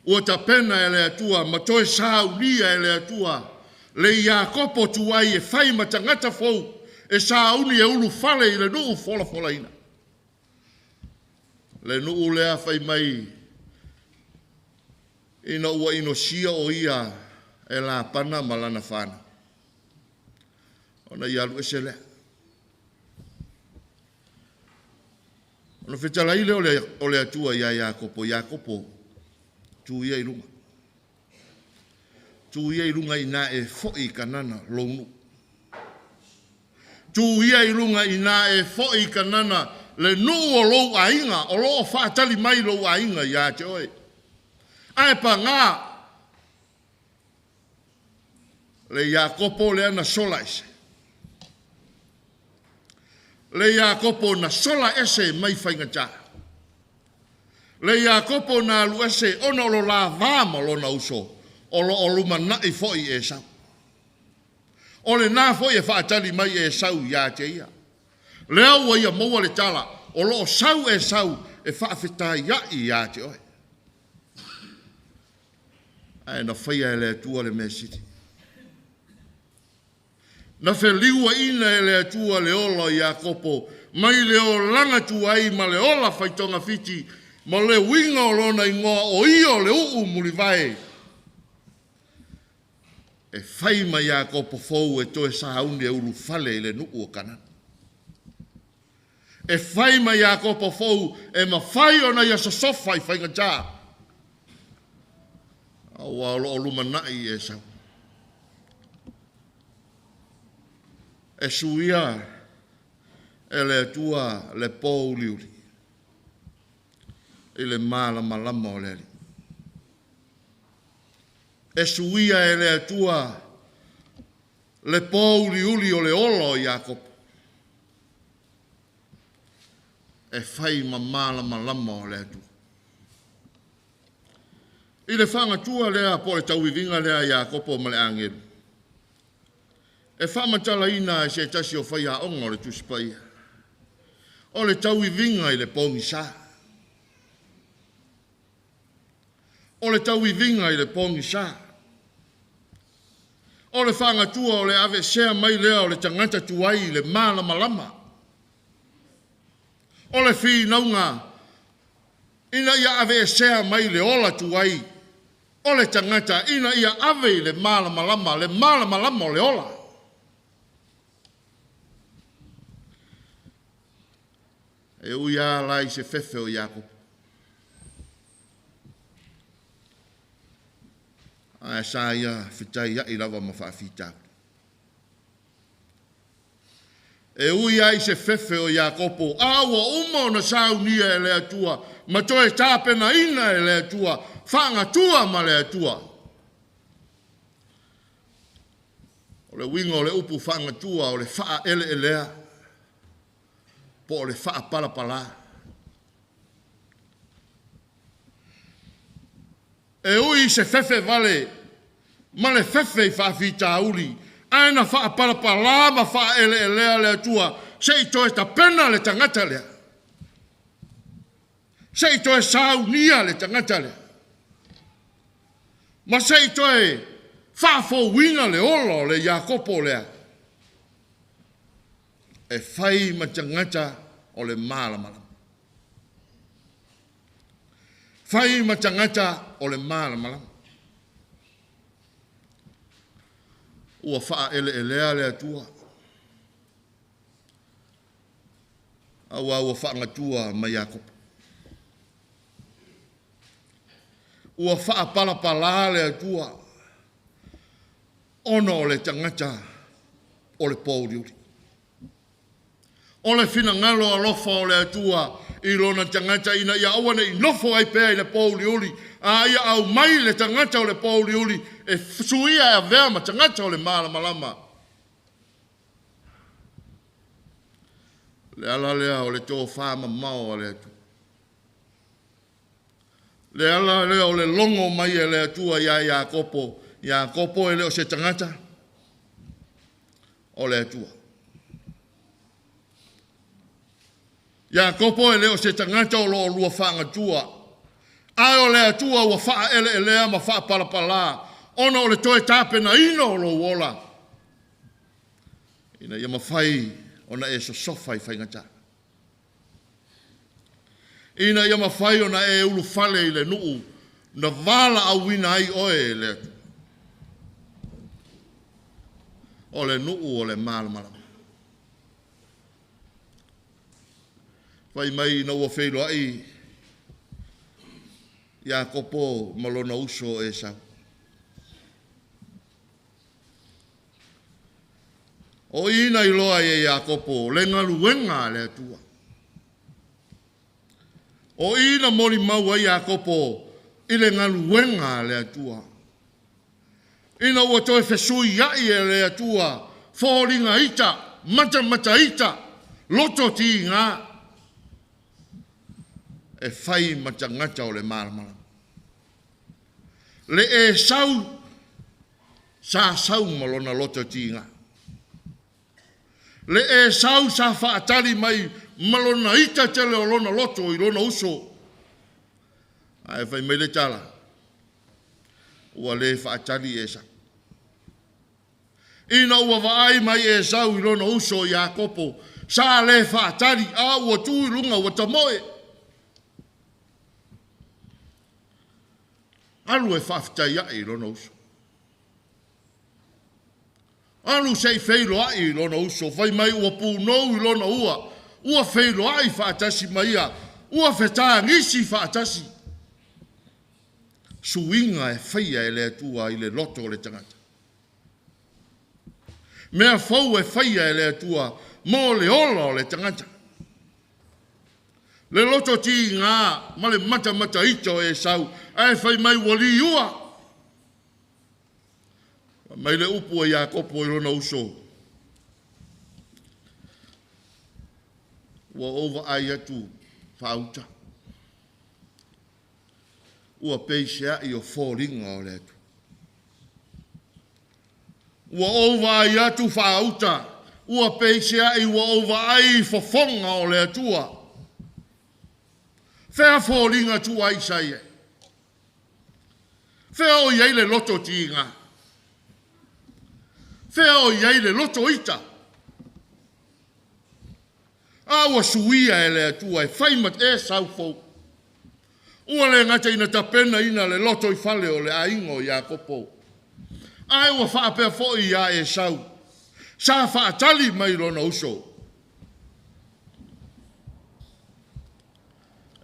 Ua tapena e le Atua ma toe saunia e le Atua le Iakopo tuai e fai ma tagata fou e sauni e ulufale i le nuu folafolaina. Le nuu lea fai mai ina ua inosia o ia e Lapana ma lana fanau. Ona ia alu ese lea. Ona fetalai lea o le Atua ia Iakopo, Iakopo, tu ia i luga. Tu ia i luga ina e foi i Kanana lou nuu. Tu ia i luga ina e foi i Kanana le nuu o lou aiga, o lo o faatali mai lou aiga ia te oe. Ae paga le Iakopo lea na sola ese. Le Iakopo na sola ese mai faigata. Le Iakopo na alu ese ona o lo la va ma lona uso, o lo o lumanai foi Esau. O le na foi e faatali mai Esau ia te ia. Lea ua ia maua le tala, o lo o sau Esau e faafetai ia te oe. Ae na faia e le Atua le mea sili. Na feliuaina e le Atua le ola o Iakopo, mai le olaga tuai ma le ola faitogafiti, ma le uiga o lona igoa o ia o le uu mulivae. E fai ma Iakopo fou e toe sauni e ulufale i le nuu o Kanana. E fai ma Iakopo fou e mafai ona ia sosofa i faigata. Aua o lo o lumanai Esau. E suia e le Atua le po uliuli i le malamalama o le Alii. E suia e le Atua le po uliuli o le ola o Iakopo. E fai ma malamalama o le Atua. I le faagatua lea po o le tauiviga lea a Iakopo ma le agelu, e faamatalaina e se tasi o faiaoga o le Tusi Paia, o le tauiviga i le pogisa. O le tauiviga i le pogisa. O le faagatua o le aveesea mai lea o le tagata tuai i le malamalama. O le finauga ina ia aveesea mai le ola tuai o le tagata ina ia ave i le malamalama, le malamalama o le ola. E ui lava la i se fefe o Iakopo, ae sa ia fetaiai lava ma faafitauli. E ui lava i se fefe o Iakopo, a ua uma ona saunia e le Atua ma toe tapenaina e le Atua, faagatua ma le Atua. O le uiga o le upu faagatua o le faaeleelea po o le faapalapala. E ui i se fefe vale ma le fefe i faafitauli, ae na faapalapala ma faaeleelea le Atua se i toe tapena le tagata lea, se i toe saunia le tagata lea, ma se i toe faafouina le ola o le Iakopo lea, e fai ma tagata o le malamalama. Fai ma tagata o le malamalama. Ua faaeleelea le Atua, aua ua faagatua ma Iakopo. Ua faapalapala le Atua, ona o le tagata o le pōuliuli. O le finagalo alofa o le Atua i lona tagata ina ia aua ne i nofo ai pea i le pōuliuli, a ia aumai le tagata o le pōuliuli e suia e avea ma tagata o le malamalama. Le ala lea o le tofa mamao a le Atua. Le ala lea o le logo mai e le Atua ia Iakopo. Iakopo e le o se tagata, o le Atua. Iakopo e le o se tagata o lo o lua faagatua, ae o le Atua ua faaeleelea ma faapalapala ona o le toe tapenaina o lou ola, ina ia mafai ona e sosofa i faigata, ina ia mafai ona e ulufale i le nuu na valaauina ai oe e le Atua, o le nuu o le malamalama. Fai mai ina ua feiloai Iakopo ma lona uso o Esau. O i na iloa ai e Iakopo le galuega a le Atua. O i na molimau ai Iakopo i le galuega a le Atua. Ina ua toe fesuiai e le Atua foliga ita, matamata ita, loto tiga, e fai ma tagata o le malamalama. Le Esau sa sau ma lona loto tiga. Le Esau sa faatali mai ma lona ita tele o lona loto i lona uso. Ae fai mai le tala, ua le faatali Esau. Ina ua vaai mai Esau i lona uso Iakopo, sa le faatali, a ua tu i luga ua tamoe. Alu e faafetai ae i lona uso. Alu se i feiloai i lona uso, fai mai ua punou i lona ua, ua feiloai faatasi ma ia, ua fetagisi faatasi. Suiga e faia e le Atua i le loto o le tagata. Mea fou e faia e le Atua mo le ola o le tagata. Le loto tiga ma le matamata ita o Esau, ae fai mai ua liua. Mai le upu a Iakopo i lona uso. Ua ou vaai atu faauta. Ua peiseai o foliga o le Atua. Ua ou vaai atu faauta, ua peiseai ua ou vaai i fofoga o le Atua. Fea foliga tuai sa i ai? Fea o i ai le loto tiga? Fea o i ai le loto ita? A ua suia e le Atua e fai ma Esau fou. Ua le gata ina tapenaina le lotoifale o le aiga o Iakopo, ae ua faapea foi iā Esau, sa faatali mai lona uso.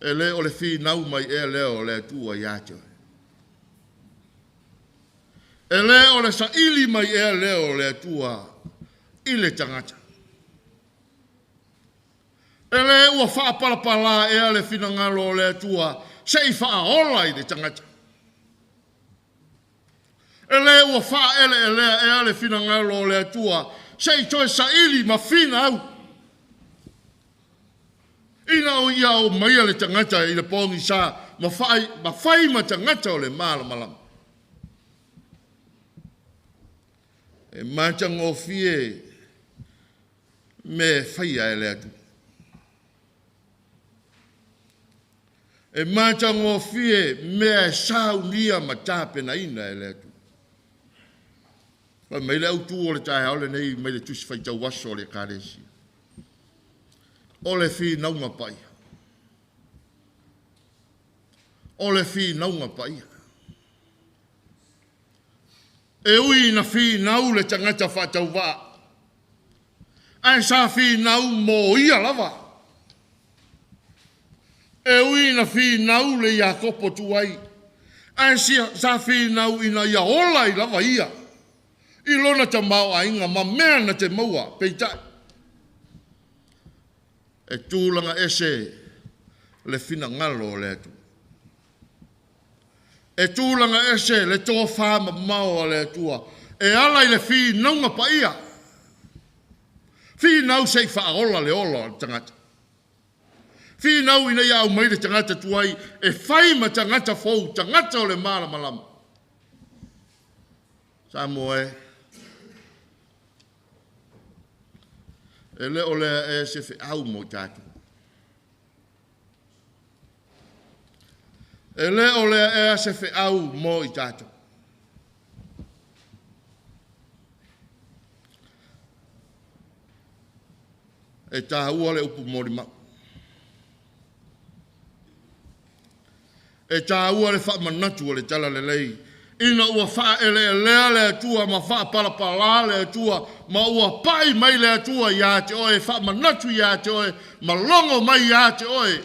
E le o le finau mai ea lea o le Atua ia te oe? E le o le saili mai ea lea o le Atua i le tagata? E le ua faapalapalā ea le finagalo o le Atua se i faaola i le tagata? E le ua faaeleelea ea le finagalo o le Atua se i toe saili ma finau? Ina o ia aumaia le tagata i le pogisa ma fai ma tagata o le malamalama. E matagofie mea e faia e le Atua. E matagofie mea e saunia ma tapenaina e le Atua. Fai mai le autu o le taeao lenei mai le Tusi Faitau Aso o le Ekalesia. O le finauga paia. O le finauga paia. E ui ina finau le tagata faatauvaa, ae sa finau mo ia lava. E ui ina finau le Iakopo tuai, ae sa finau ina ia ola ai lava ia i lona tamaoaiga ma mea na te maua. Peitai, e tulaga ese le finagalo o le Atua. E tulaga ese le tofa mamao a le Atua e ala i le finauga paia. Finau se i faaola le ola o le tagata. Finau ina ia aumai le tagata tuai e fai ma tagata fou, tagata o le malamalama. Samoa e, e le o lea ea se feau mo i tatou. E le o lea ea se feau mo i tatou. E taua le upu molimau. E taua le faamanatu o le talalelei ina ua faaeleelea le Atua ma faapalapalā le Atua ma ua pai mai le Atua ia te oe, faamanatu ia te oe ma logo mai ia te oe.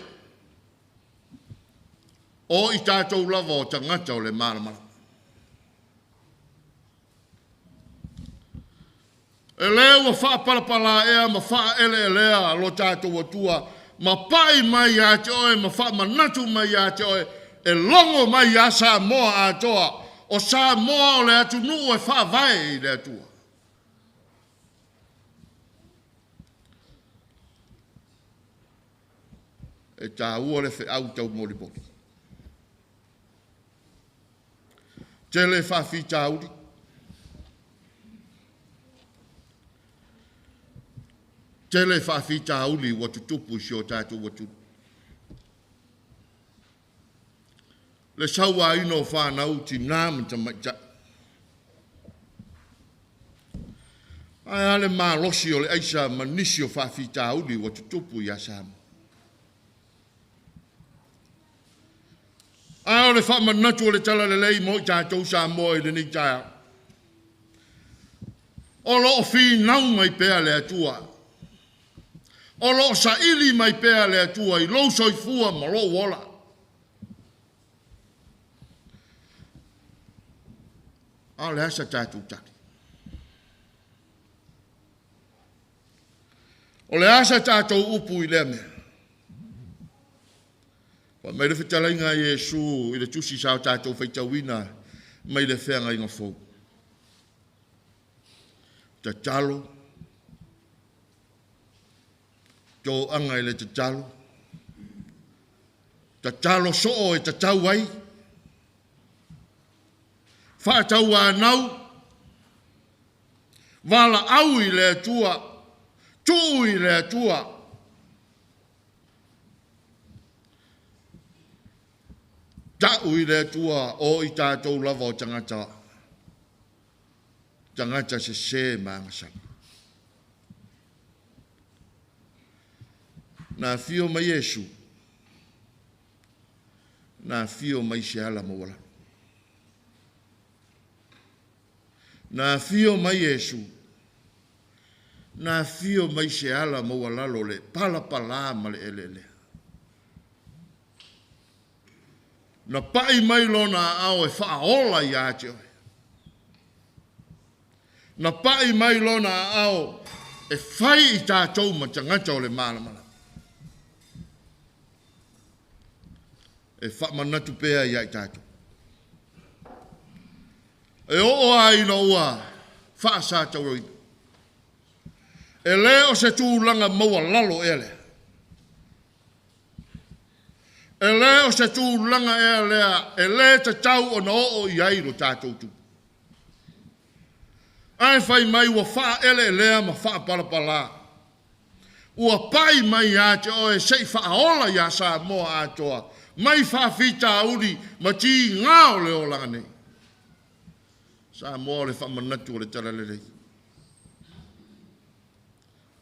O i tatou lava o tagata o le malamalama. E le ua faapalapalā ea ma faaeleelea lo tatou Atua ma pai mai ia te oe ma faamanatu mai ia te oe, e logo mai iā Samoa atoa, o Samoa o le atunuu e faavae i le Atua. E taua le feau taumolimoli. Tele faafitauli. Tele faafitauli ua tutupu i si o tatou atunuu. Le sauaina o fanau, tinā ma tamaitai. Ae a le malosi o le aisa ma nisi o faafitauli ua tutupu ia Samoa. A o le faamanatu o le talalelei mo i tatou Samoa i lenei taeao. O lo o finau mai pea le Atua. O lo o saili mai pea le Atua i lou soifua ma lou ola. A o le a sa tatou tali? O le a sa tatou upu i lea mea? Fai mai le fetalaiga a Iesu i le tusi sa o tatou faitauina mai le Feagaiga Fou. Tatalo, toaga i le tatalo, tatalo soo e tatau ai. Faatauanau, valaau i le Atua, tuu i le Atua. Ta'u i le Atua o i tatou lava o tagata, tagata sesē ma agasala. Na afio mai Iesu, na afio mai se ala maualalo. Na afio mai Iesu, na afio mai se ala maualalo le palapalā ma le eleelea. Na pa'i mai lona aao e faaola iā te oe. Na pa'i mai lona aao e fai i tatou ma tagata o le malamalama. E faamanatu pea iā i tatou. E oo lava ina ua faasatauaina. E lē o se tulaga maualalo ea lea. E lē o se tulaga ea lea e lē tatau ona oo i ai lo tatou tupu. Ae fai mai ua faaeleelea ma faapalapalā. Ua pai mai ia te oe se i faaola iā Samoa atoa mai faafitauli ma tigā o le olaga nei. Samoa o le faamanatu o le Talalelei.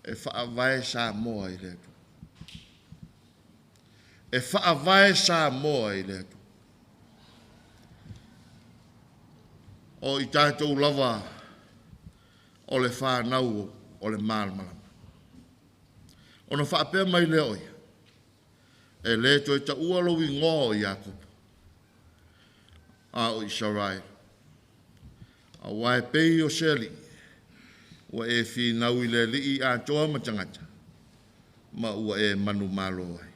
E faavae Samoa i le Atua. E faavae Samoa i le Atua. O i tatou lava o le fanau o le malamalama. Ona faapea mai lea o ia, e lē toe taua lou igoa o Iakopo, a o Isaraelu. Auā e pei o se alii, ua e finau i le Alii atoa ma tagata, ma ua e manumalo ai.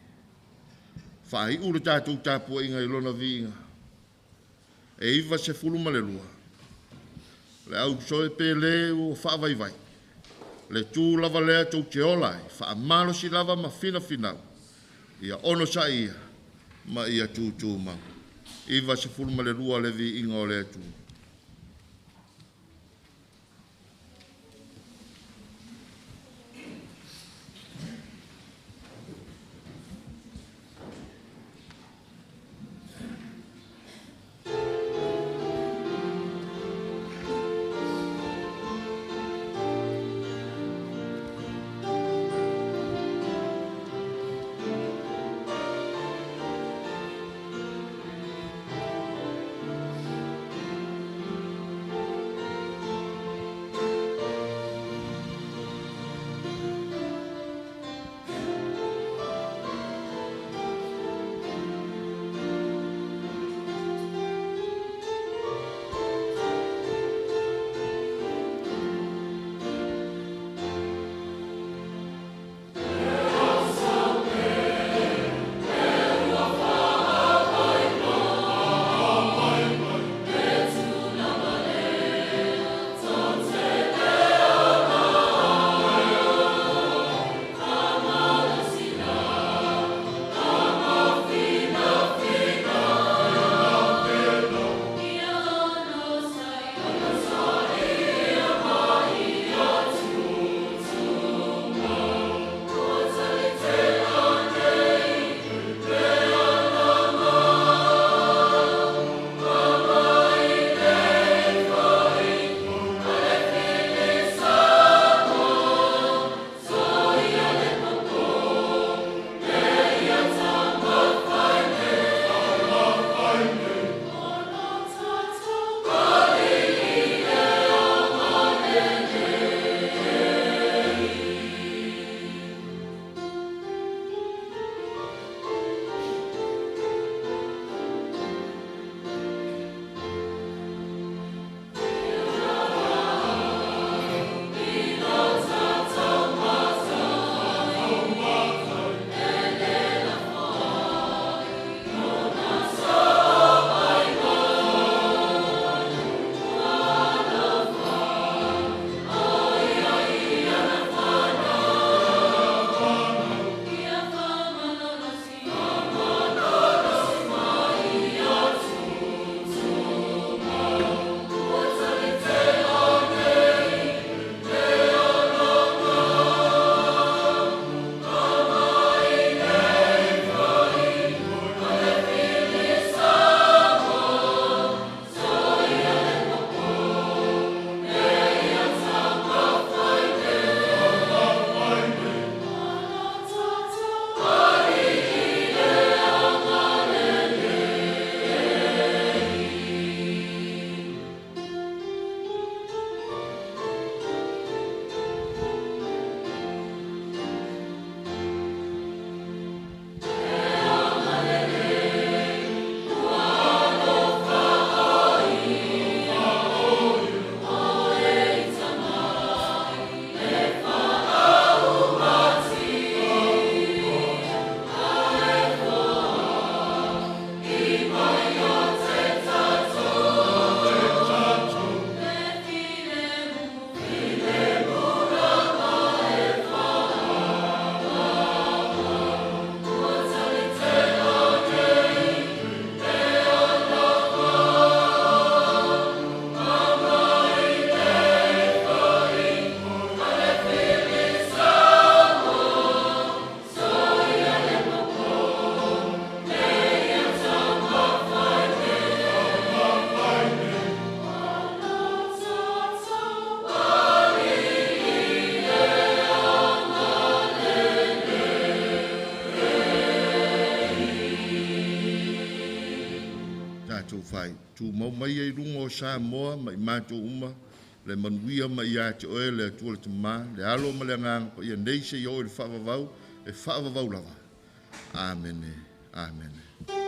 Faaiu le tatou tapuaiga i lona viiga. E 92, le au toe pe lē ua faavaivai, le tū lava lea tou te ola ai, faamalosi lava ma finafinau, ia onosa'i ia ma ia tūtūmau. 92 le viiga o le Atua. matou fai. Tumau mai ai i luga o Samoa ma i matou uma, le manuia mai ia te oe le Atua le Tamā, le Alo ma le Agaga Paia nei seia oo i le faavavau, e faavavau lava. Amene, amene.